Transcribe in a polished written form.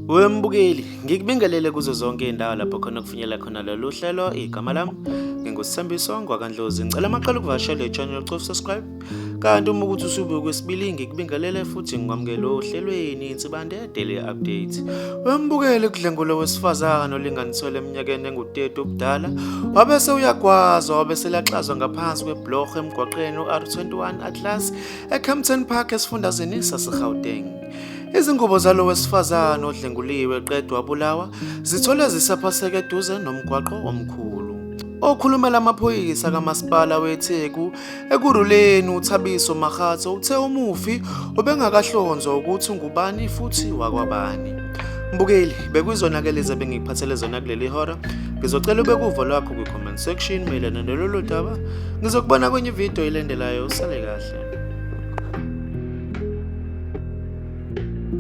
Wembukeli, ngikubingelele kuzo zonke izindawo lapho khona kufinyela khona lolu hlelo. Igama lami nginguSithembiso ngwakaNdlozi. Ngicela amaqala ukuvakashela i-channel ucofa subscribe. Kanti uma ukuthi usubuye kwesibili ngikubingelele futhi ngikwamukele ohlelweni Insibande Daily Update. Wembukeli kudlengulwe wesifazane olinganiselwe eminyakeni engu-30 ubudala wabe sewuyagwazwa wabe selaxazwa ngaphansi kwebhuloho emgwaqeni u-R21 Atlas eKempton Park esifundazweni saseGauteng. Izingubo zalo wesifazane odlenguliwe qedwa wabulawa zitholwe zisaphaseke eduze nomgwaqo omkhulu. Okhulumela amaphoyisa kamasipala weTheku Ekurhuleni uThabiso Makgatho uthe umufi ubengakahlonzwa ukuthi ungubani futhi wakwabani. Mbukeli, bekuyizona-ke lezi ebengikuphathele zona kuleli hora. Ngizocela ubeke uvo lwakho kwi-comment section mayelana nalolu daba. Ngizokubona kwenye ividiyo elandelayo. Usale kahle.